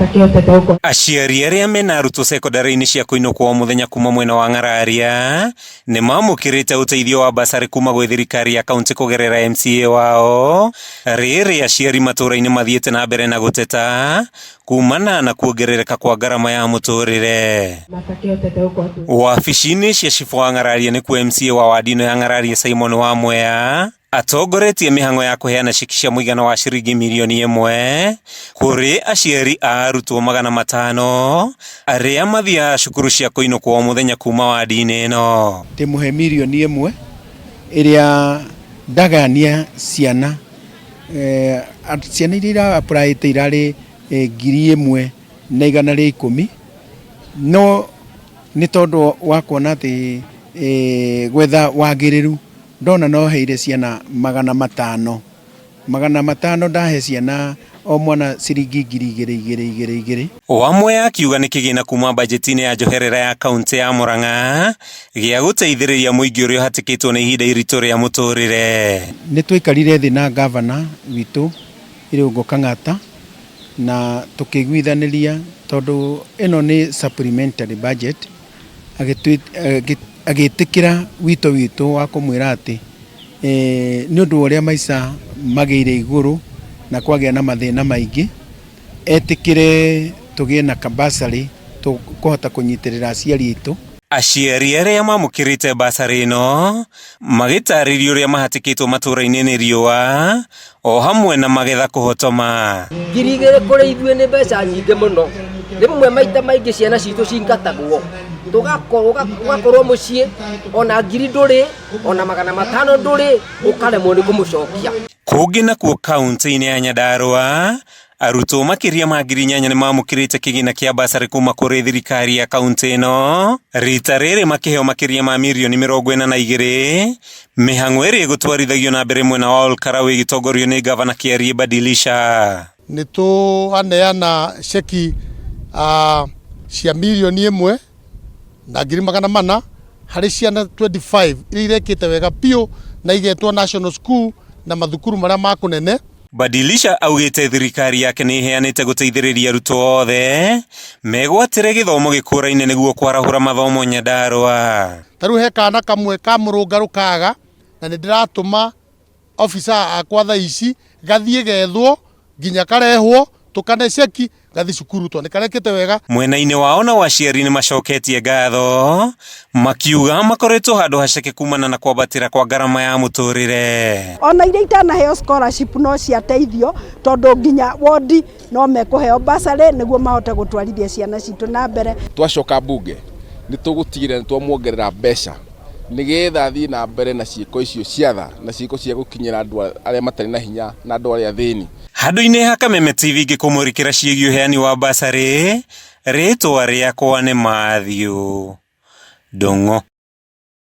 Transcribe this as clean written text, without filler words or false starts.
Aciari arĩa mena arutwo cekondarĩ-inĩ cia kũinũkwo o mũthenya kuma mwena wa Ng'araria nĩ mamũkĩrĩte ũteithio wa basarĩ kuma gwĩ thirikari ya kaunti kũgerera MCA wao rĩrĩ aciari matũra-inĩ mathiĩte na mbere na gũteta kumana na kuongerereka kwa ngarama ya mũtũrĩre. Wabici-inĩ cia cibũ wa Ng'araria nĩkuo MCA wa wadi ĩno ya Ng'araria Simon Wamwea atongoretie mĩhang'o ya kũheana ceki cia mũigana wa ciringi mirioni ĩmwe kũrĩ aciari a arutwo 500 arĩa mathiaga cukuru cia kũinũkwo o mũthenya kuma wadi-inĩ ĩno. Ndĩmũhe mirioni 1 ĩrĩa ndagayania ciana, ciana iria ira-apply-ĩte irarĩ 1,110, no nĩ tondũ wa kuona atĩ gwetha wagĩrĩru, ndona no heire ciana 500. 500 ndahe ciana o mwana ciringi 2,000 igĩrĩ igĩrĩ igĩrĩ. Wamwea akiuga nĩ kĩgĩna kuma bajeti-inĩ ya njoherera ya kaunti ya Murang'a gĩa gũteithĩrĩria mũingĩ ũrĩa ũhatĩkĩtwo nĩ ihinda iritũ rĩa mũtũrĩre. Nĩ twaikarire thĩ na ngavana witũ Irũngũ Kang'ata na tũkĩiguithanĩria, tondũ ĩno nĩ supplementary budget, agĩtĩkĩra wito witũ wa kũmwĩra atĩ nĩ ũndũ wa ũrĩa maica magĩire igũrũ na kwagĩa na mathĩna maingĩ, etĩkĩre tũgĩe na kabasarĩ tũkũhota kũnyitĩrĩra aciari aitũ. Aciari arĩa mamũkĩrĩte basarĩ ĩno magĩtarĩria ũrĩa mahatĩkĩtwo matũra-inĩ nĩ riũa o hamwe na magetha kũhotoma. 2,000 kũrĩ ithuĩ nĩ mbeca nyingĩ mũno. Rĩmwe maita maingĩ ciana citũ cingatagwo, ũgakorwo mũciĩ ona ngiri ndũrĩ, ona 500 ndũrĩ, ũkaremwo nĩ kũmũcokia. Kũngĩ nakuo kaunti-inĩ ya Nyandarua, arutwo makĩria ma 8,000 nĩ mamũkĩrĩte kĩgĩna kĩa basarĩ kuma kũrĩ thirikari ya kaunti ĩno, rita rĩrĩ makĩheo makĩria ma mirioni 42, mĩhang'o ĩrĩa ĩgũtwarithagio na mbere mwena wa Olkalau ĩgĩtongorio nĩ ngavana Kĩarie Badilisha. Nĩ tũaneana ceki cia 1,100,000 harĩ ciana 25 iria irekĩte wega biũ na igetwo national school na mathukuru marĩa ma kũnene. Badilisha augĩte thirikari yake nĩ ĩheanĩte gũteithĩrĩria arutwo othe megwatĩre gĩthomo gĩkũraine nĩguo kwarahũra mathomo Nyandarua. Ta rĩu he kana kamwe ka mũrũngarũ kaga, na nĩ ndĩratũma officer akwa thaa ici gathiĩ gethwo nginya karehwo, tũkane ceki gathi cukuru tondũ nĩ karekĩte wega. Mwena-inĩ wao nao aciari nĩ macoketie ngatho makiuga makoretwo handũ haceke kumana na kwambatĩra kwa ngarama ya mũtũrĩre. Ona iria itanaheo scholarship no ciateithio, tondũ nginya wodi no mekũheo basarĩ nĩguo mahote gũtwarithia ciana citũ na mbere. Twacoka mbunge nĩ tũgũtigĩrĩra nĩ twamwongerera mbeca nĩgetha athiĩ na mbere na ciĩko icio cia tha na ciĩko cia gũkinyĩra andũ arĩa matarĩ na hinya na andũ arĩa athĩni. Handũ-inĩ ha Kameme TV ngĩkũmũrĩkĩra ciĩgiĩ ũheani wa basarĩ, rĩtwa rĩakwa nĩ Matthew Ndung'u.